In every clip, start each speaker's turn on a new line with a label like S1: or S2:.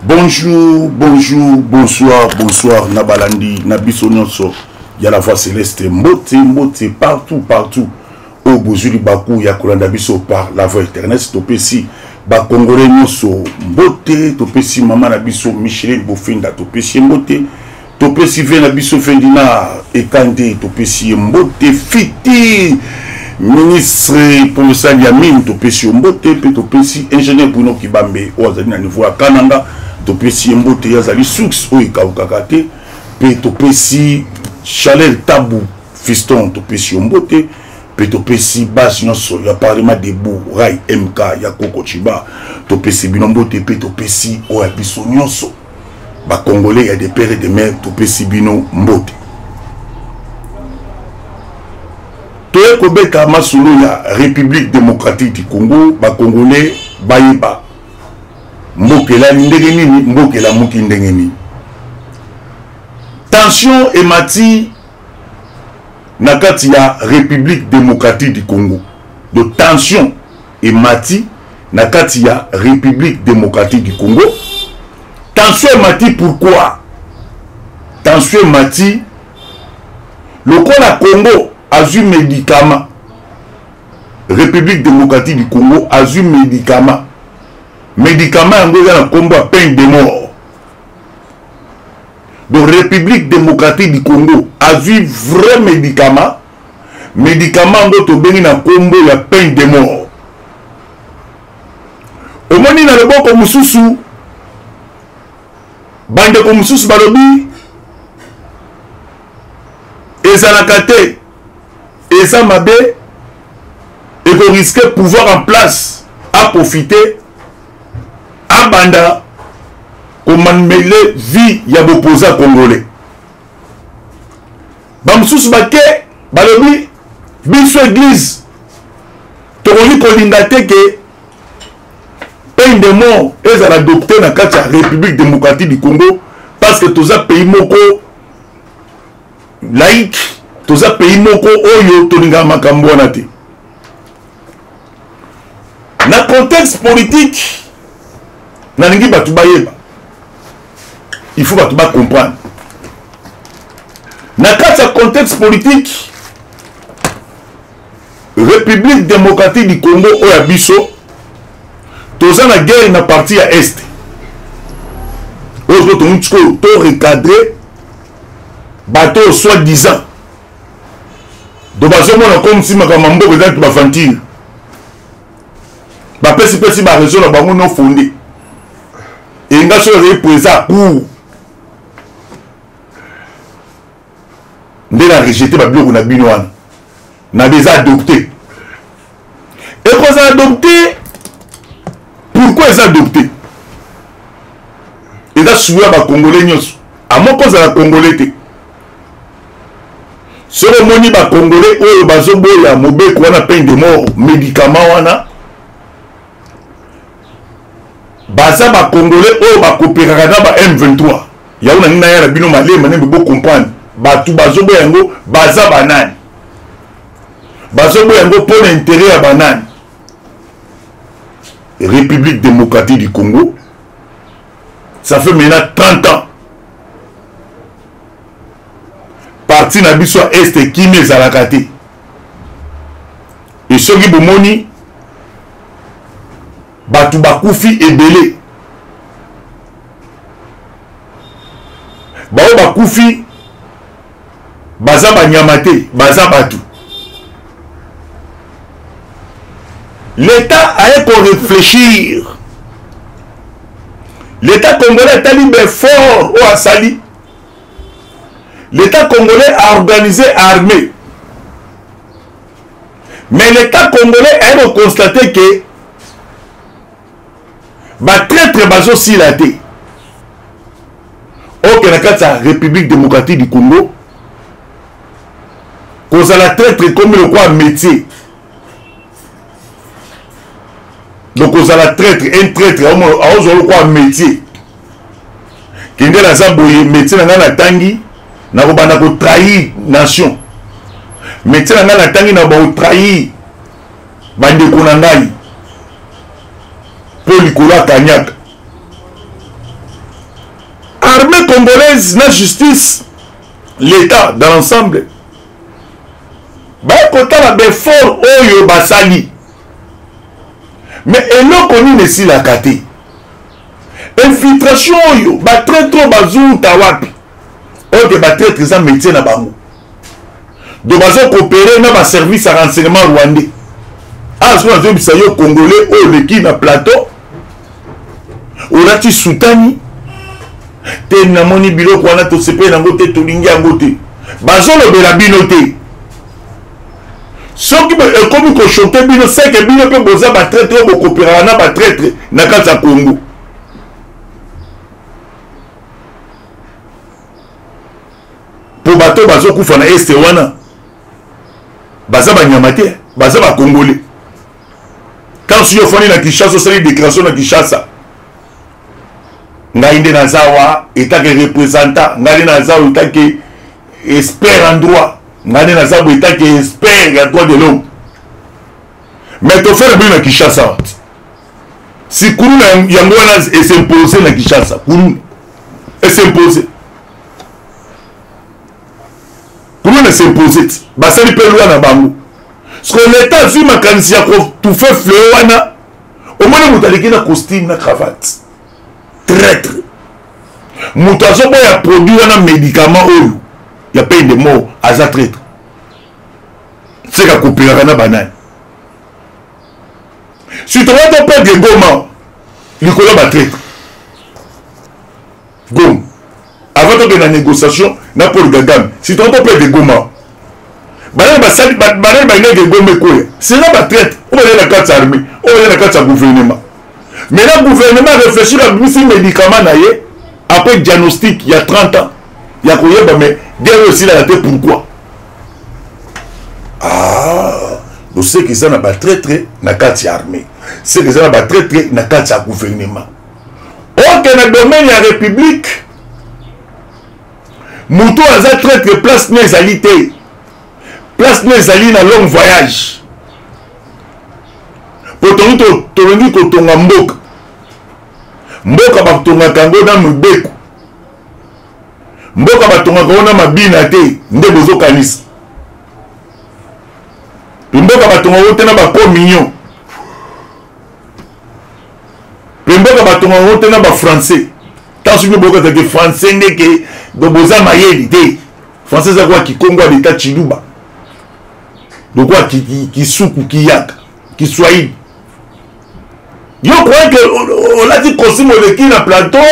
S1: Bonjour, bonjour, bonsoir, bonsoir na balandi na biso nyonso ya la voix céleste mbote mbote partout partout oyo bozwi libaku ya kolanda biso par la voix éternelle topesi bakongole nyonso mbote topesi mama na biso micheline bofinda topesi ye mbote topesi vie na biso fendina ekande topesi ye mbote fiti ministre provincial ya mine topesi yo mbote mpe topesi ingénieur bruno kibambe oyo azali na niveau ya kananga topesi ye mbote ye azali source oyo ekaukaka te mpe topesi chaleur tabu fiston topesi yo mbote mpe topesi base nyonso ya parlement debout rai mk ya koko chiba topesi bino mbote mpe topesi oyo ya biso nyonso bacongolais ya de père et de mère topesi bino mbote toye kobeta masolo ya république démocratique du congo bacongolais bayeba mboka elali ndenge nini mboka elamuki ndenge nini tension emati na kati ya république démocratique du congo de tension emati na kati ya république démocratique du congo tension emati pourquoi tension emati lokola congo azwi médicament république démocratique du congo azwi médicament médicament yango eza na nkombo ya peine de mort donc république démocratique du congo azwi vrai médicament médicament yango tobengi na nkombo ya peine de mort omoni na loboko mosusu bandeko mosusu balobi ezalaka te eza mabe ekoriske pouvoir en place aprofite abanda komanmele vie ya bopoza congolais bamosusu bake balobi biso eglise tokoki kolinga te ke peine de mort ezala adopte na kati ya république démocratique du congo parce que toza pays moko laïque toza pays moko oyo tolingaka makambo wana te na contexte politique nalingi bato bayeba il faut bato bacomprendre na kati ya contexte politique république démocratique du congo oyo ya biso toza na guerre na partie ya est oyo sikoyo tongi sikoyo to recadre bato oyo soit disant do bazomona comme si makambo ya mboka ezalaki baventure bapesipesi bareseau na bango non fondé enga soki azali président ya cour nde na rejete babiloko na bino wana na eza adopte ekozala adopte pourquoi eza adopte eza suwa ya bacongolais nyonso amoko ozala congolais te soki omoni bacongolais oyo bazoboya mobeko wana peine de mort médicament wana baza bacongolais oyo bakoperaka na ba m23 yango nalingi naya na bino malema nembe bocomprendre bato bazoboya yango baza banani bazoboya yango mpo na interet ya banani république démocratique du congo ça fait maintenant 30 ans parti na biso ya est ekimi ezalaka te e soki bomoni bato bakufi ebele baoyo bakufi baza banyama te baza bato l'état aye korefléchir l'état congolais atali baeffort oyo asali l'état congolais a organisé armée mais l'état congolais aye koconstate ke batraitre bazosila te oke na kati ya république démocratique du congo kozala traitre ekomi lokola métier donc kozala traitre un traitre aozwa lokola métier kende naza boye métier na ngai natangi nakobanda kotrahir nation métier na ngai natangi na baotrahir bandeko na ngai mpo likolo akanyaka. congolaise na justice, l'état dans l'ensemble, baye kotala baeffort oyo basali, mais eloko nini esilaka te? Infiltration oyo, batraitre oyo bazuta wapi? Oyo ke batraitre eza métier na bango, donc bazo coopérer na baservice ya renseignement rwandais. Awa soki nazoyebisa yo, congolais oyo oleki na plateau, olati sutani te, namoni biloko wana, tosepeli yango te, tolingi yango te, bazolobela bino te. Soki ekomi kochoquer bino, seke bino mpe boza batraitre oyo bokoperaka na batraitre na kati ya Congo. Mpo bato bazokufa na Est wana baza banyama te, baza bacongolais. Quand soki ofandi na Kinshasa, osali déclaration na Kinshasa: ngai nde naza wa etake représentant, ngai nde naza wa etake expert en droit, ngai nde naza boye etake expert ya droit de l'homme, mais tofela bino na Kinshasa, si kuluna yango wana esimpose na Kinshasa, kuluna esimpose, kuluna esimpose ti basali mpe loi na bango. Parce que l'état azwi makanisi ya kotufe fleo wana. Omoni moto aleki na costume na cravate, traître. Moto azoboya produit wana, médicament oyo ya peine de mort, aza traître. Seka kopelaka na banani? Surtout wana toperdre Goma likolo ya batraître. Goma, avant tokende na négociation na Paul Kagame, surtout wana toperdre Goma, banani basali, banani balingaki Goma ekoya? Seza batraître oyo bazali na kati ya armée, oyo bazali na kati ya gouvernement. Maintenant gouvernement réfléchir, abimisi médicament na ye après diagnostic ya 30 ans ya koyeba, mais guerre oyo esilaka te, pourquoi? Ah, loseke eza na batraître na kati ya armée, seke eza na batraître na kati ya gouvernement. Oke na domaine ya république, moto aza traître, place ne ezali te, place ne ezali na long voyage. Po tolingi kotonga mboka, mboka batongaka yango na mibeko, mboka batongaka yango na mabina te nde bozokanisa. Mpe mboka batongaka yango te na bacommunion, mpe mboka batongaka yango te na bafrançais. Ntango soki bokatake français ndeke boza mayeli te. Français eza kwa kikongo ya leta, chiluba lokola kisuku, kiyaka, kiswahili. Yo croyez que olati costume, oleki na plateau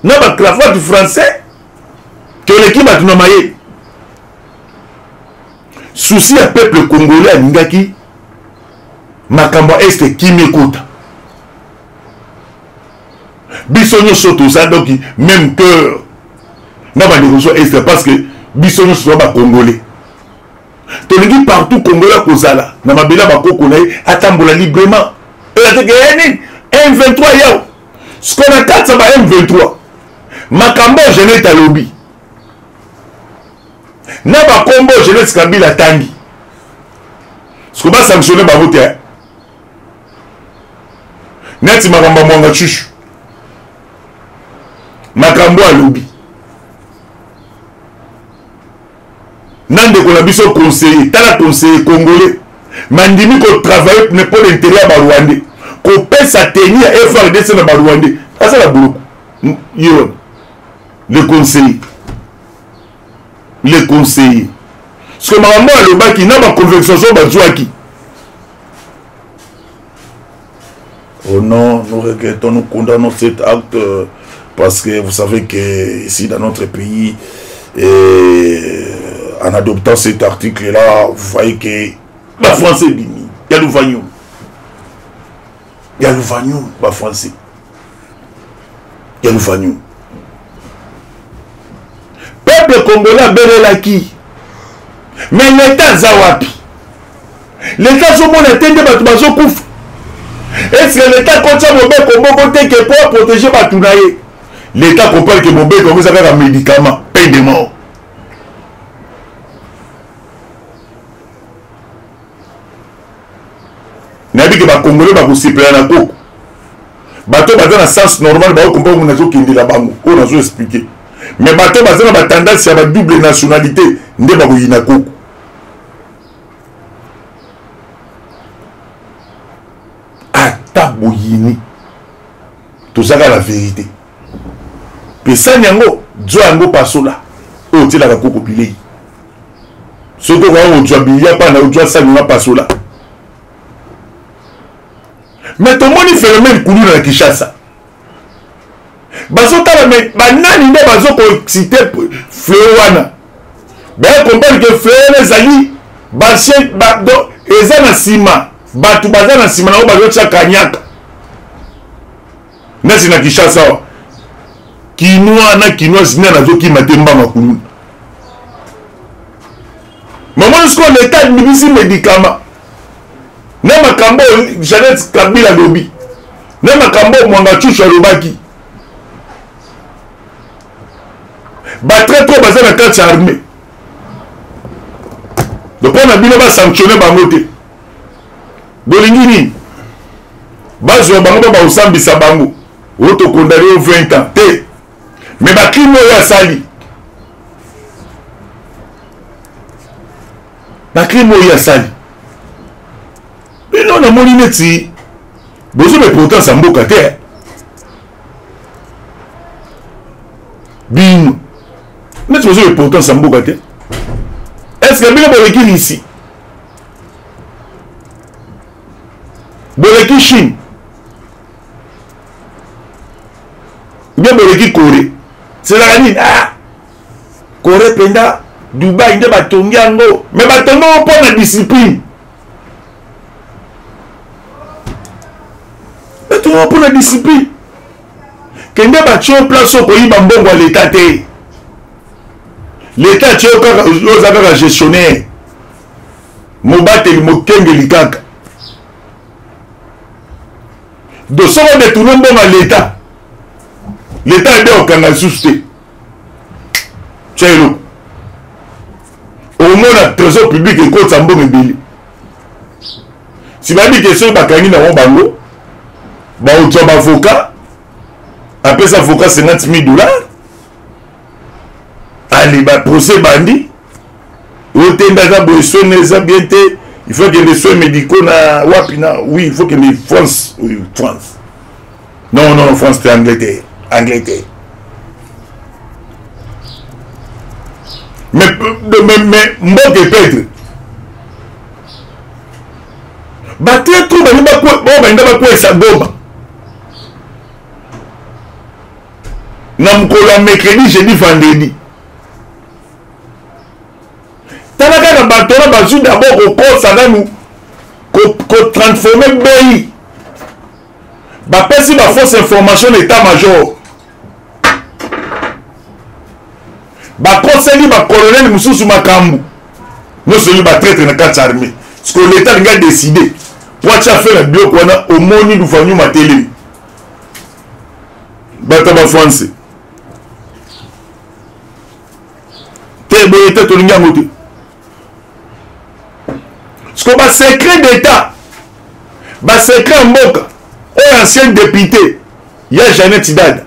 S1: na bacravate français, ke oleki bato na mayele? Souci ya peuple congolais alingaki makambo ya Est kimi ekota. Biso nyonso toza donc même cœur na bandeko nyonso Est, parce que biso nyonso toza bacongolais. Tolingi partout congolais akozala na mabele ya bakoko na ye, atambola librement. Eza te ke nini M23 yao siko na kati ya ba M23. Makambo oyo Jeanette alobi na bakombo oyo Jeanette Kabila atangi, siko basanctionne bango te. Neti makambo ya Mwanga Chushu, makambo alobi na ndeko na biso conseiller, tala conseiller congolais mandimi kotravaille mpo na intérêt ya barwandais, kopesa teni ya FRDC na barwandais, aza na boloko ye wana. Le conseiller, le conseiller, parce que makambo alobaki na baconversation bazwaki: Oh non, nous regrettons, nous condamnons cet acte parce que vous savez que ici dans notre pays, et en adoptant cet article-là, vous voyez que la France est bimi. Il y a le vagnon. Il y a le vagnon, la France. Il y a le vagnon. Peuple congolais abelelaki. Mais l'État aza wapi? L'État azomona te nde bato bazokufa? Est-ce l'État akotia mobeko moko te ke po aprotéger bato na ye? L'État comprendre ke mobeko yango eza kaka médicament peine de mort. Nayebi ke bacongolais bakosepela na koko. Bato baza na sens normal bakokomprendre nazokendela bango oyo nazo expliquer. Mais bato baza na batendance ya badouble nationalité nde bakoyina koko. Ata boyini, tozaka la vérité. Pesani yango, zwa yango, pasola oyo otielaka koko bilei. Soki okoka kozwa bilia pana, ozwa sani nga pasola. Mais tomoni phénomène kuluna na Kinshasa. Bazotala me banani nde bazokoexcite fleo wana. Baya comprendre que fleo wana ezali bancien ba, eza na nsima, bato baza na nsima nango bazotya kanyaka. Neti na Kinshasa awa, kinois na kinoise nde nazokima te mbanga kuluna. Mamoni sikoyo leta abimisi medikama na makambo oyo Jeannette Kabila alobi, na makambo oyo Mwanga Chuchu alobaki, batraite oyo baza na kati ya armée, donc mpo na bino basanctionne bango te. Bolingi nini? Bazwa bango mpe bakosambisa bango, oyo tokondane yo 20 ans te. Mais bacrime oyo asali, bacrime oyo asali, bino namoni neti bozoba importance ya mboka te. Bino neti bozoba importance ya mboka te. Est ce que bino boleki Russie, boleki Chine, bien boleki Corée? Selaka nini? Ah, Corée mpenza, Dubai nde batongi yango, me batongi yango mpo na discipline, batongi yango mpo na discipline. Kende batie place okoyiba mbongo ya leta te. Leta atie yo kaka, oza kaka gestionnaire, mobateli, mokengeli kaka. Donc soki odetourne mbongo ya leta, leta ebe okanga lisusu te. Tia eloko okomona trésor public ekotisa mbongo ebele. Si bayebi ke soki bakangi nango bango bakozwa bavocat, apesa avocat 50 000 dollars, ale baprocès bandi. Oyo te nde aza boye, soin eza bien te, il faut kende soins médicaux na wapi na, oui, il faut kende France, oui, France, non, non, France te, Angleterre, Angleterre. Mais mboka epedre batraître oyo balinga bakwesa Goma na mokolo ya mercredi, jeudi, vendredi. Tala kaka bato wana bazwi d'abord kokosa nanu kotransforme bei, bapesi ba fausse information na état major, bakoseli bacolonel mosusu makambo nyonso, oyo batraître na kati ya armée. Parce que l'état alingi adécide po atya fe na biloko wana. Omoni Luvanyuma telemi, bato ya bafrançais te, boye te, tolingi yango te. Parce que basecret d'état, basecret ya mboka, oyo ancien député ya Jeannette Dada,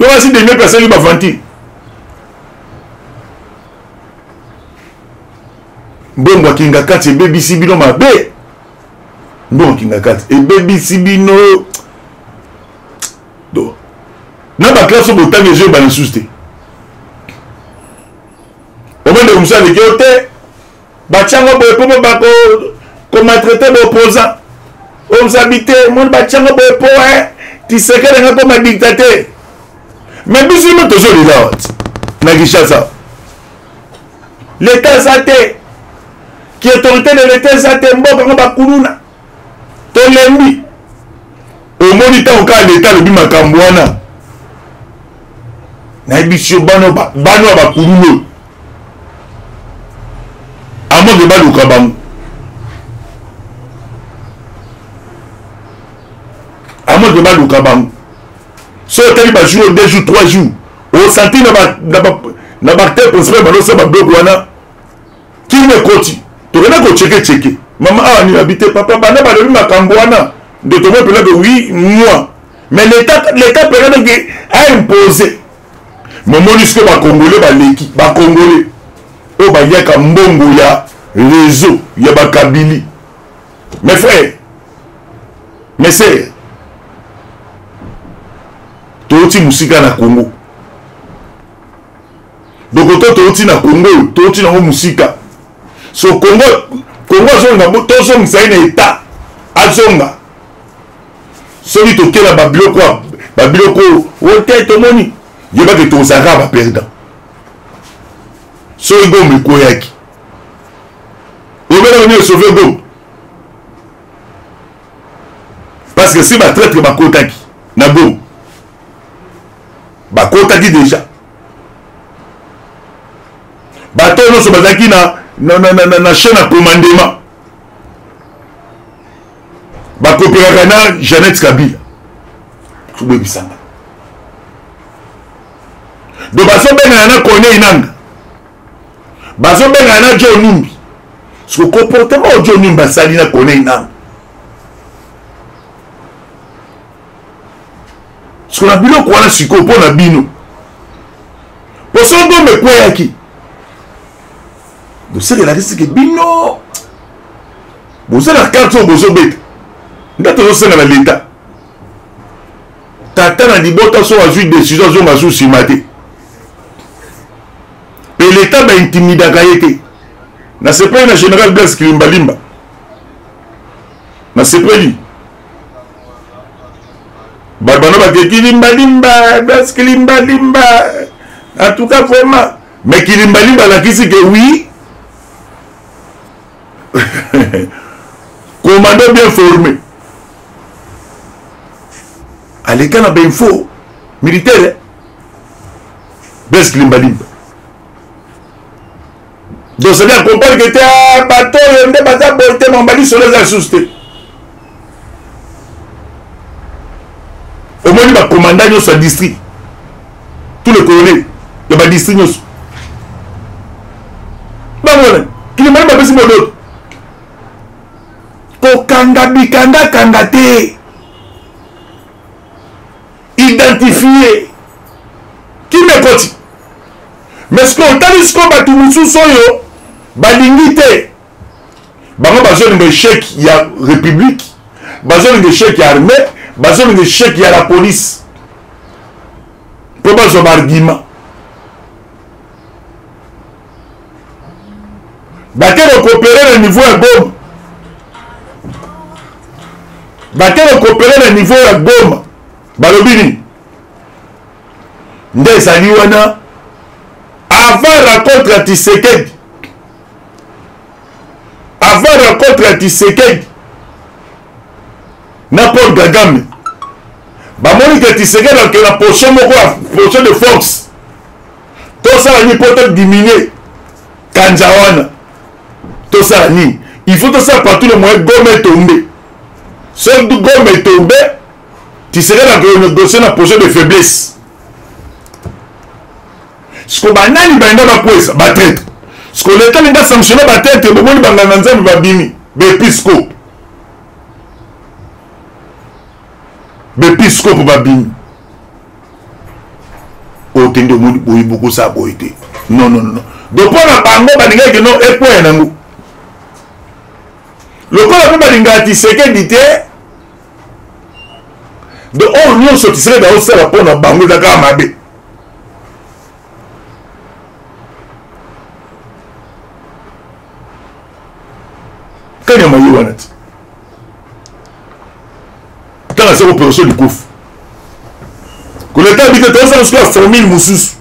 S1: yo basi demi mpe asali baventure, mbongo akinga kati ebebisi bino mabe, mbongo akinga kati ebebisi bino. Donc na baklasse oyo botangi ezoyebana lisusu te. Omende mosusu aleki yo te, batiango boye mpo bako komaltraite baopposant oyo mosabi te, moni batiango boye mpo Tshisekedi anga koma dictateur. Mais biso nde tozolela awa na Kinshasa, leta aza te, ki autorité de leta eza te, mboka yango bakuluna, tolembi. Omoni ntango kaka leta alobi makambo wana, nayebisi yo, bano ya bakuluna oyo amoke baluka bango, amoke baluka bango. Soki otali bajour, 2 jours, 3 jours, osanti na baacteur principal balosala babiloko wana, kino ekoti, tokenda kocheke cheke mama awa nini abi te, papa banda balobi makambo wana nde tomoi mpena ke oui moi. Mais l'état l'état mpena donc a imposé. Momoni sikoyo bakongole baleki bakongole oyo baliaka mbongo ya réseau ya bakabili. Mes frères, mes sœurs, touti mosika na Congo. Donc to touti na Congo, touti nango mosika. So Congo, Congo azonga, tozongisa ye na etat, azonga. Soki tokela babiloko babiloko oyo te tomoni yebake tozalaka ba perdant. Soki Goma ekweyaki, obelaka nini sauve Goma? Parce que si ba traître bakotaki na Goma, bakotaki déjà bato nyonso bazalaki na, na, na, na, na, na chaîne ya commandement bakopelaka na Jeannette Kabila boyebisanga donc bazobengana na Corneille Nanga, bazobengana na John Numbi. Siko comportement oyo John Numbi asali na Corneille Nanga, siko na biloko wana sikoyo mpo na bino poso Goma ekweyaki, bosekelaki sike bino boza na carte oyo bozobeta nde tozosenga na leta tata na libota so azwi décision azonga su nsima te mpe leta baintimidaka ye te. Nasepeli na général Blaise Kilimbalimba, nasepeli bato bano bake Kilimbalimba, Blaise Kilimbalimba, en tout cas vraiment. Mais Kilimbalimba alakisi ke oui, commando bien formé, aleka na bainfo militaire Blaise Kilimbalimba. Donc c'est bien comprendre que te bato oyo nde baza boye te, mamba lisolo eza lisusu te. Omoni bacommandant nyonso ya district, tous les colonels ya badistrict nyonso bango wana Kilimbalimba bapesi modoto kokanga bikangakanga te, identifie kimia ekoti. Mais sikoyo otali sikoyo bato mosusu oyo balingi te, bango bazolinga échec ya république, bazolinga échec ya armée, bazolinga échec ya la police mpo bazwa baargument. Bake kokopere na niveau ya Goma, bake kokopere na niveau ya Goma, balobi nini nde ezali wana avant rencontre ya Tshisekedi, avant rencontre ya Tshisekedi na Paul Kagame, bamoni ke Tshisekedi akende na position moko ya position de force. Tosala nini mpo todiminue kanja wana? Tosala nini? Il faut tosala partout le moyen Goma etombe. Soki Goma etombe, Tshisekedi akonegocie na position de faiblesse. Siko banani balinga bakwesa batraître? Siko leta alinga sanctionne batraître. Bomoni banganga nzambe babimi, baepiscope, baepiscope babimi oyo te nde omoni boye bokosala boye te. Non, non, non. Donc mpo na bango balingaki no ekweya nango lokola mpe balingaka Tshisekedi te. Donc oyo nyonso Tshisekedi aosala mpo na bango eza kaka mabe. Kanyama ye wana ti ntango asali opération likofi koleta bite, tozosala soki ya formule mosusu.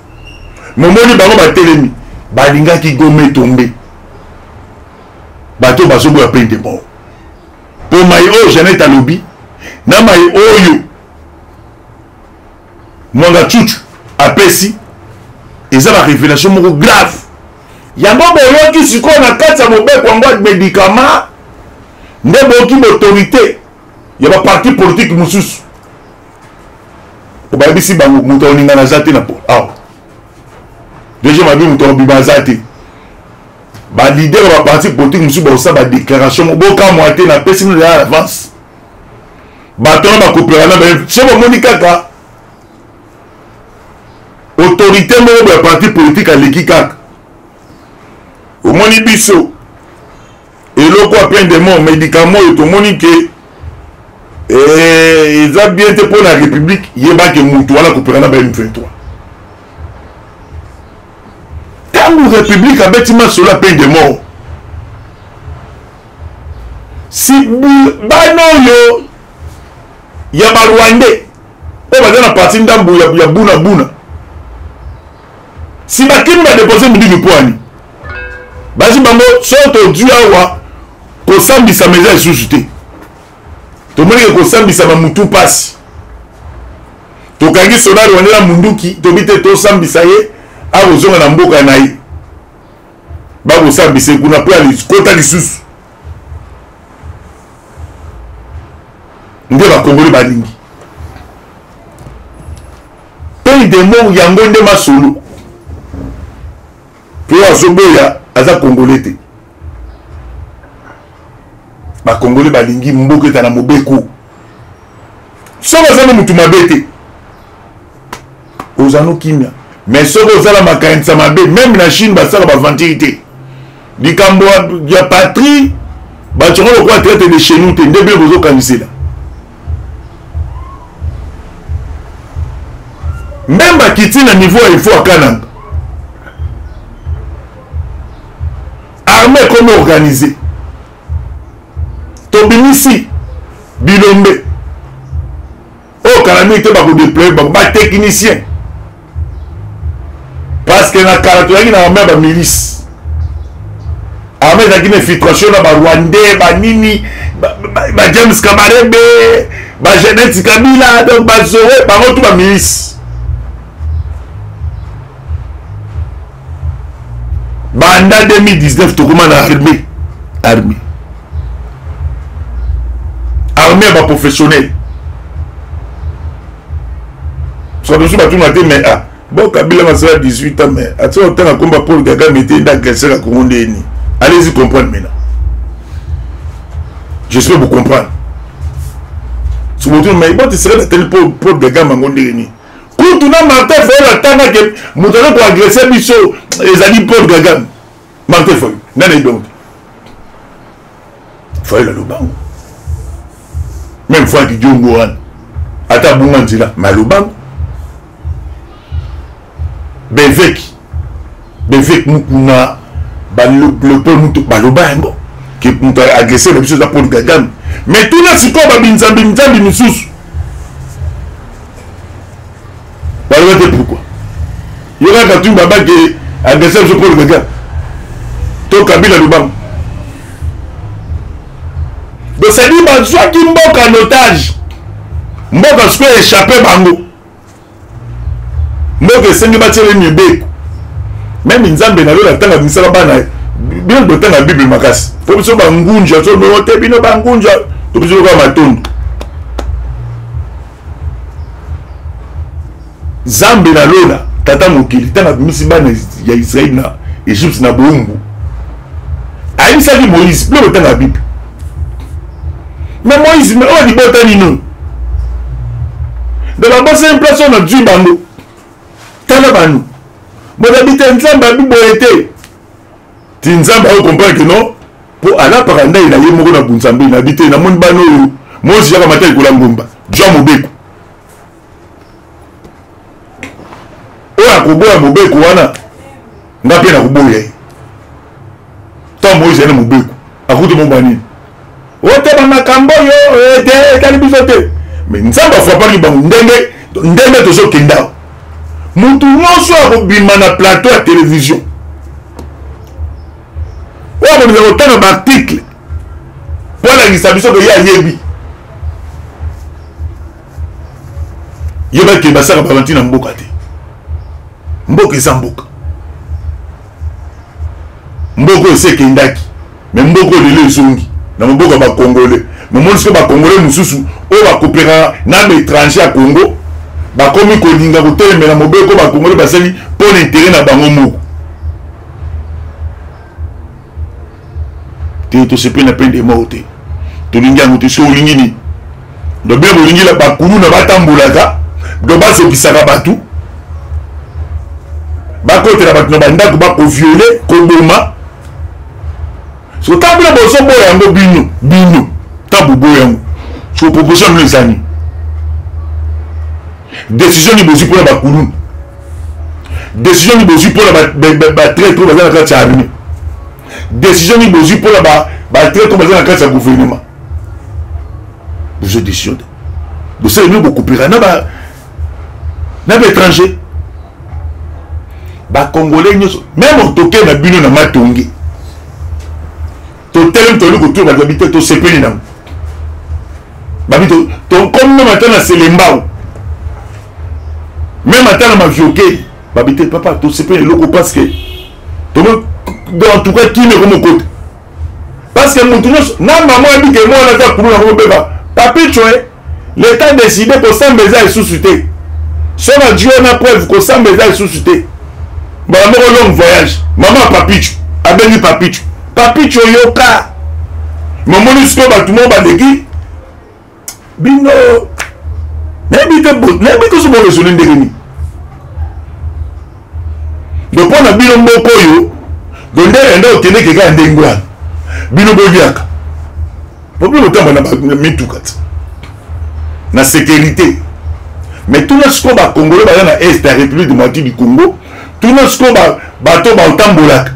S1: Momoni bango batelemi, balingaki Goma etombe. Bato bazoboya peine de mort mpo mai oyo Jeannette alobi na mai oyo Mwanga Chuchu apesi eza ba révélation moko grave. Yango boyoki sikoyo na kati ya mobeko yango ya médicament nde boyoki baautorité ya baparti politique mosusu po bayebisi bango moto akoningana aza te na awa. DG mabi moto akobima aza te. Balider ya baparti politique mosusu bakosala badéclaration, bokamwa te, napesi bino ya avance. Bato wana bakopera na baye so bomoni kaka Autorité moko ya parti politique aleki kaka. Omoni biso eloko ya peine de mort, médicament oyo tomoni ke eh, eza bien te mpo na république, yeba ke mutu wana kopeka na ba M23. Ntango république abeti masolo ya peine de mort, si bana oyo ya ba rwandais oyo baza na parti ndambu ya buna buna, si bakimi badepose minduki pwani basi bango, so tozwi awa kosambisama eza lisusu te, tomoni ke kosambisama mutu mpasi, tokangi soda rwandais na munduki, tobi te tosambisa ye, akozonga na mboka na ye, bakosambisa ye kuna mpo akota lisusu. Nde bakongoli balingi peine de mort, yango nde masolo mpo azoboya aza kongole te. Bakongole balingi mboka eza na mobeko, soki oza no motu mabe te oza no kimia, mais soki ozala makanisa mabe, meme na Chine basala bavantire te likambo ya patrie, batongo lokola traite de chez nous te nde bino bozokanisela. Meme bakiti na niveau ya ifo akananga, armée ekomi organise, tobimisi bilombe oyo kala mingi te bakodeploye bango batechnicien, parce que na kala tozalaki na armée ya bamilice, armée ezalaki na infiltration na barwandais, banini, bajames Kabarebe, bajeanette Kabila, donc bazoe bango tu bamilice. Banda 2019 tokoma na armée, armée ya baprofessionnel. Soki mosusu batuna te, mais ah bon, Kabila masala 18 ans, mais atia otanga komba Paul Kagame te nde agresseur ya Congo ndeni. Allez-y comprendre maintenant, j'espère vous comprendre. Soki botuna, mais bon, tiseka natali Paul Kagame yango ndenge nini? Kutu na Martin Fayulu atangaki moto aza koagresse biso ezali Paul Kagame. Martin Fayulu nani? Donc Fayulu alobango, même Frank Diongo wana ata abunga nzela, ma alobango. Beveki beveki Mukuna, baleopold mutu baloba yango ke moto agresseur na biso eza Paul Kagame. Mais tuna sikoyo babinzambi nzambi misusu baloba te, pourquoi yo kaka tuni babake agresseur biso Paul Kagame to Kabila lobango? Donc cestadire bazwaki mboka en otage, mboka sikoyo échappe bango, mboka esengi batiele mibeko. Meme Nzambe na lola ntango abimisaka bana, bino botanga Bible makasi mpo biso bangunja so te, bino bangunja to biso lokola matondo. Nzambe na lola, tata mokili, ntango abimisi bana ya Israele na Egypte na bowumbu, ayebisaki Moïse, bino botanga Bible, mais Moïse, mais oyo libota nini? Donc babosani place oyo nazwi bango. Tala banu bozabi te, Nzambe abi boye te, ti Nzambe akokomprendre ke non, mpo alapaka ndai na ye moko na bunzambe nabi te. Namoni bana oyo, Moïse yaka mata likolo ya ngomba, zwa mobeko. Oyo akoboya mobeko wana, nga mpe nakoboya ye. Ntango Moïse aye na mobeko, akuti momba nini? Ote bamakambo oyo ete etali biso te. Mais Nzambe afrapaki bango ndenge ndenge tozokenda awa. Motu nyonso akobima na plateau ya télévision oyo akobima kotanga baarticle mpo alakisa biso ke ye ayebi, yebaki basaka bavanti na mboka te. Mboka eza mboka, mboka oyo esi ekendaki, me mboka oyo lelo ezongi na maboko ya bakongole. Momoni sikoyo bakongole mosusu oyo bakoperaka na baétranger ya Congo bakomi kolinga kotelemela mobeko bakongole basali mpo na intere na bango moko te. Tosepeli na peine de mort te, tolingi yango te. Soki olingi nini? Donc bino bolingi bakuluna batambolaka, donc bazokisaka bato. Bakotela bato na bandako, bakoviole, koboma. So ntango bino bozoboya yango, bino bino ntango boboya yango, so proposition bino eza nini? Décision nini bozwi mpona bakuluna? Décision nini bozwi mpona batraître oyo baza na kati ya armée? Décision nini bozwi mpona batraître oyo baza na kati ya gouvernement? Bozwi décision te. Bosala bino bokopera na ba na baétranger, bacongolais nyonso. Meme otoke na bino na matonge, totelemi, toli kotura bato, babi te, tosepeli nango. Babi tokomi meme ata na Selembao, meme ata na Maviokeli, babi te, papa, tosepeli eloko, parce que en tout cas kimi ekomokota, parce que motu nyonso na mama abike mwana aza kuluna komobeba. Papi Coe, l'État décide kosamba eza lisusu te. So na dio na preuve, kosamba eza lisusu te. Mbala moko long voyage, mama Papicho abengi Papicho: "Papicho, yoka." Momoni sikoyo bato moko baleki bino, nayebi te, nayebi te so boraisonne ndenge nini. Donc mpo na bino moko oyo donde ende okendeke kaka ndenge wana, bino boliaka po bino botambola na mituka ti na sécurité. Mais tuna sikoyo bacongolais baza na est ya République démocratique du Congo, tuna sikoyo bato baotambolaka,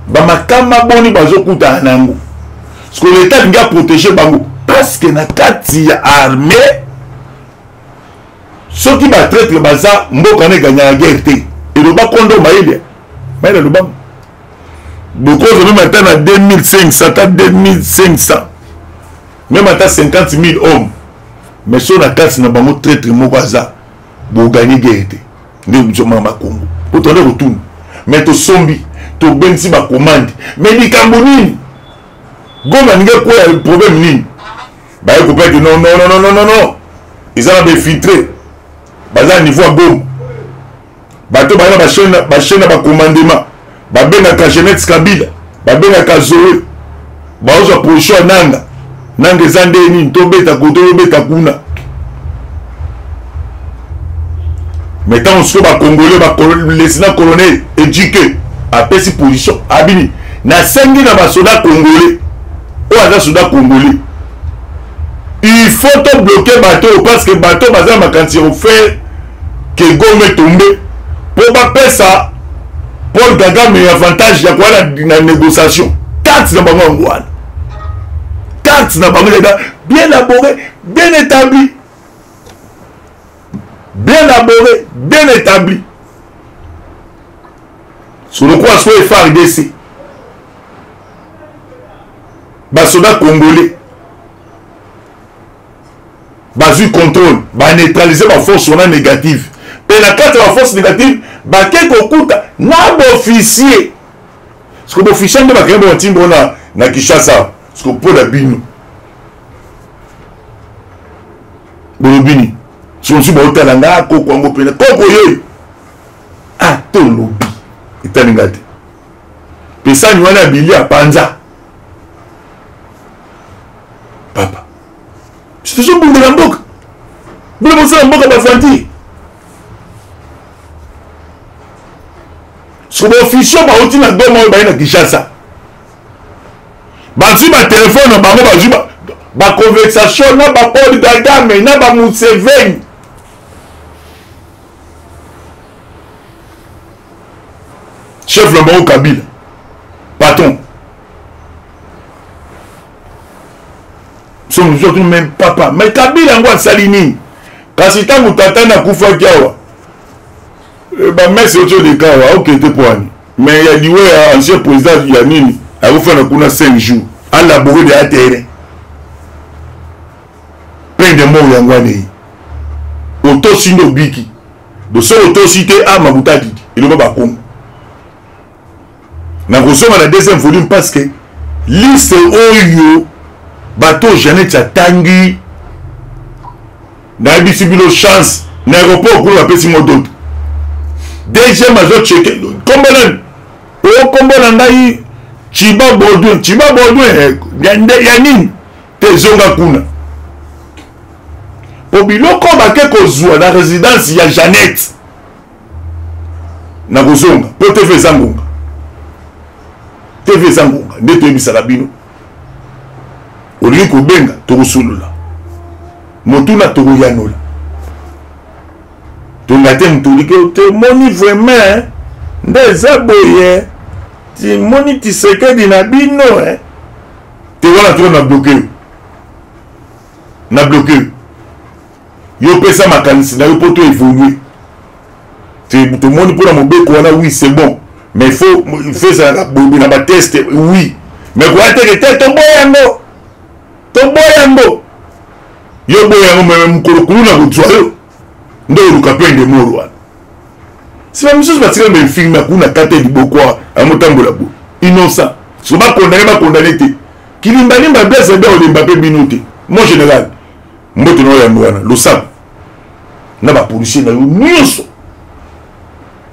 S1: bamakama boni bazokutana na yango. Sikoyo leta alingi aprotéger bango, parce que na kati ya armée, soki batraître baza, mboka na eganyaka guerre te. Eloba kondo mayele, mayele aloba bokozwa meme ata na 2500, ata 2500, meme ata 50 000 hommes, mais so na kati na bango traître moko aza, boganye guerre te. Nde biso mama Kongo po toande kotuna, mais tosombi, tobengisi bacommande, mais likambo nini? Goma alingi ekweya, problème nini? Baye kopeki, non, non, non, non, non, non, eza na bainfiltré, baza na niveau ya Goma, bato baza na bachaîne ya bacommandement, babengaka Jeannette Kabila, babengaka Zoe, baozwa position ya nanga nanga eza nde nini, tobeta kote, tobeta kuna. Mais ntango sikoyo bacongolais, lieutenant colonel Ejike apesi position, abini nasengi na basoda congolais oyo aza soda congolais, il faut tobloquer bato oyo, parce que bato baza na makanisi ya kofaire ke Goma etombe mpo bapesa Paul Kagame avantage ya koya na négociation. Carte na bango yango wana, carte na bango eza bien élaboré, bien établi, bien élaboré, bien établi. Solokoa so FARDC, basoda congolais bazwi contrôle, baneutralize baforce wana négative. Mpe na kati ya baforce négative, bake kokuta na baofficier. Siko baofficier nde bakende batimbo na Kinshasa. Siko mpo na bino bolobi nini? Siko mosusu baotala nga koko yango mpena koko yeyo ata olobi etali nga te. Pesani wana ya bilia panza papa, tozobundela mboka, bino bosala mboka bavanti. Siko baofficio bauti na Goma oyo baye na Kinshasa, bazwi batelefone na bango, bazwi baconversation na bapaul Kagame na bamuseveni. Chef na bango Kabila, patron so mosusu atuni: "Mais papa, mais Kabila yango asali nini?" Kasi ntango tata nakufaki awa, bamese oti oleka awa, okete po ani, mais ya liwa ya ancien président ya nini, akofanda kuna 5 jours, alaboure de ya terrain, peine de mort yango wana eyi. Otosi nde obiki, dosoki otosi te, a mabuta adidi. Eloba bakongo. Nakozonga na deuxième volume, parce que liste oyo bato Jeannette atangi, nayebisi bino, chance na aéroport kuna bapesi mo dote. Deuxième azocheke kombo nani? O kombo na ngai Chiba Baudouin, Chiba Baudouin ya nini te, zonga kuna. Po biloko bake kozwa na résidence ya Jeannette. Nakozonga mpo TV eza ngonga. TV eza ngonga nde toyebisaka bino. Olingi kobenga tokosolola. Motuna tokoyanola. Tonga te moto oliki tomoni vraiment nde eza boye timoni Tshisekedi na bino eh. Te wana toko na bloke yo. Na bloke yo. Yo pesa makanisi na yo mpo to évoluer. Tomoni mpo na mobeko wana oui c'est bon. Mais il faut il faut ezalaka boye na ba test oui. Mais koya teke te toboya yango. Toboya yango. Yo boya yango meme mokolo kuluna kozwa yo. Nde oluka peine de mort wana. Sima misusu batikali ba infirme kuna kata liboko amotambola boye. Innocent. So ba condamner ba condamner te. Kilimbalimba Blaise Bia olemba mpe bino te. Mon général. Mbote na yo yango wana losako na ba policier na yo nyonso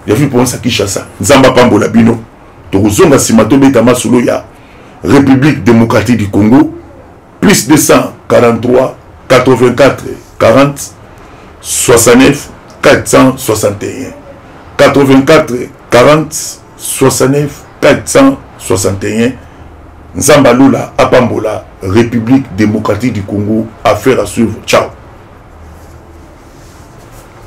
S1: ya ville province ya Kinshasa. Nzambe apambola bino. Tokozonga nsima tobeta masolo ya République démocratique du Congo plus 243 84 40 69 461 84 40 69 461. Nzambe alola apambola République démocratique du Congo. Affaire à suivre. Ciao.